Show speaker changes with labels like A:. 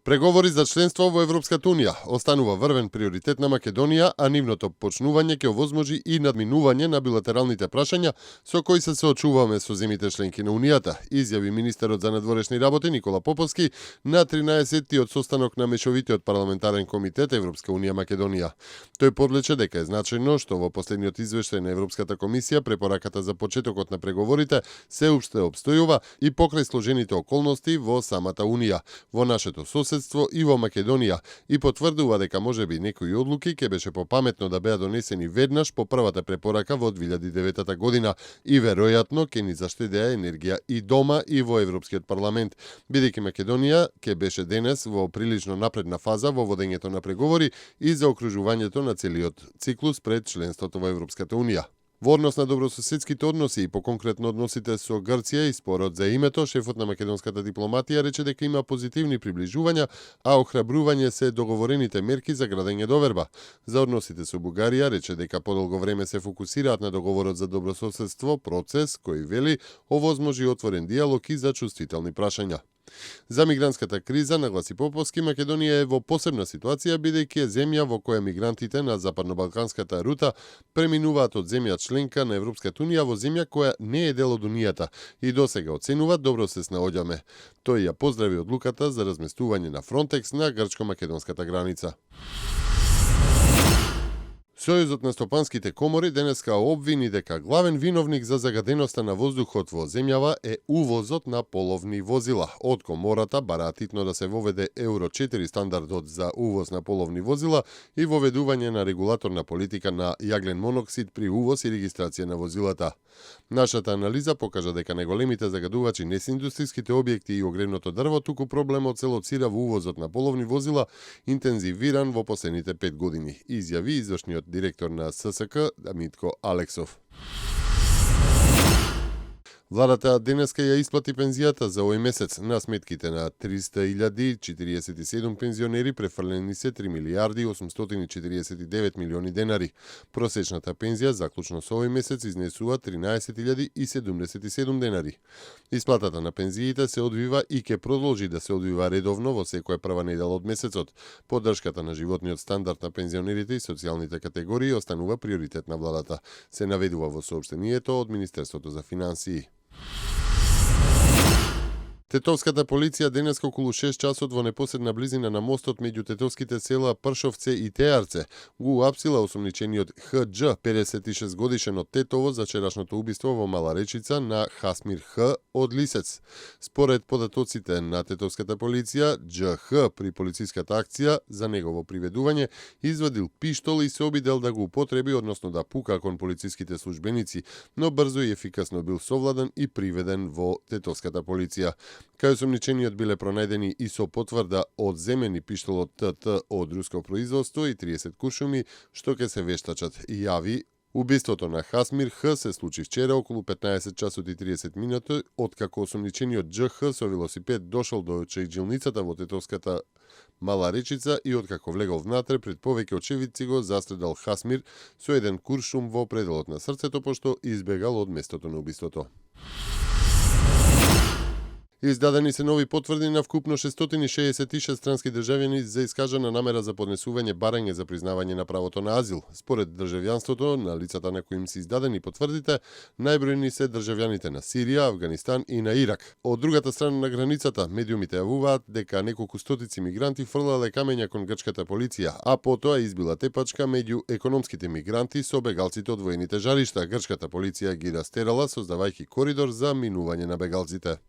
A: Преговори за членство во Европската Унија останува врвен приоритет на Македонија, а нивното почнување ќе овозможи и надминување на билатералните прашања со кои се соочуваме со земите членки на Унијата, изјави министерот за надворешни работи Никола Поповски на 13-тиот состанок на Мешовитиот парламентарен комитет Европска Унија Македонија. Тој подлече дека е значајно што во последниот извештај на Европската комисија препораката за почетокот на преговорите се уште обстојува и покрај сложените околности во самата Унија, во нашето соседство и во Македонија, и потврдува дека можеби некои одлуки ќе беше попаметно да беа донесени веднаш по првата препорака во 2009 година и веројатно ќе ни заштедеа енергија и дома и во Европскиот парламент, бидејќи Македонија ќе беше денес во прилично напредна фаза во водењето на преговори и за окружувањето на целиот циклус пред членството во Европската Унија. Во однос на добрососедските односи и поконкретно односите со Грција и спорот за името, шефот на македонската дипломатија рече дека има позитивни приближувања, а охрабрување се договорените мерки за градење доверба. За односите со Бугарија рече дека подолго време се фокусираат на договорот за добрососедство, процес кој вели овозможи отворен диалог и за чувствителни прашања. За мигрантската криза, нагласи Поповски, Македонија е во посебна ситуација бидејќи е земја во која мигрантите на западно-балканската рута преминуваат од земја членка на Европската Унија во земја која не е дел од Унијата и досега оценуваат добро се снаоѓаме. Тој ја поздрави одлуката за разместување на Фронтекс на грчко-македонската граница. Сојузот на стопанските комори денеска обвини дека главен виновник за загаденоста на воздухот во земјава е увозот на половни возила. Од комората бараат итно да се воведе Евро 4 стандардот за увоз на половни возила и воведување на регулаторна политика на јаглен моноксид при увоз и регистрација на возилата. Нашата анализа покажа дека најголемите загадувачи не се индустријските објекти и огревното дрво, туку проблемот се лоцира во увозот на половни возила, интензивиран во последните 5 години, изјави извршниот директор на ССК Митко Алексов. Владата денеска ја исплати пензијата за овој месец на сметките на 300.047 пензионери, префрлени се 3 милиарди 849 милиони денари. Просечната пензија заклучно со овој месец изнесува 13.077 денари. Исплатата на пензиите се одвива и ќе продолжи да се одвива редовно во секоја прва недела од месецот. Поддршката на животниот стандард на пензионерите и социјалните категории останува приоритет на владата, се наведува во соопштението од Министерството за финансии. Тетовската полиција денеска околу 6 часот во непосредна близина на мостот меѓу тетовските села Пршовце и Теарце го уапсила осомничениот ХД, 56 годишен од Тетово, за вчерашното убиство во Мала Речица на Хасмир Х од Лисец. Според податоците на тетовската полиција, ДЖХ при полициската акција за негово приведување извадил пиштол и се обидел да го употреби, односно да пука кон полициските службеници, но брзо и ефикасно бил совладан и приведен во тетовската полиција. Кај осомничениот биле пронајдени и со потврда од земени пиштолот ТТ од руско производство и 30 куршуми, што ќе се вештачат, јави. Убиството на Хасмир Х се случи вчера околу 15 часот и 30 минути, откако осомничениот ДЖХ со велосипед дошол до чајджилницата во тетовската Мала Речица и откако влегол внатре пред повеќе очевидци го застредал Хасмир со еден куршум во пределот на срцето, пошто избегал од местото на убиството. Издадени се нови потврди на вкупно 666 странски државјани за искажана намера за поднесување барање за признавање на правото на азил. Според државјанството на лицата на кои им се издадени потврдите, најбројни се државјаните на Сирија, Авганистан и на Ирак. Од другата страна на границата, медиумите јавуваат дека неколку стотици мигранти фрлале камења кон грчката полиција, а потоа избила тепачка меѓу економските мигранти со бегалците од воените жаришта. Грчката полиција ги растерала, создавајќи коридор за минување на бегалците.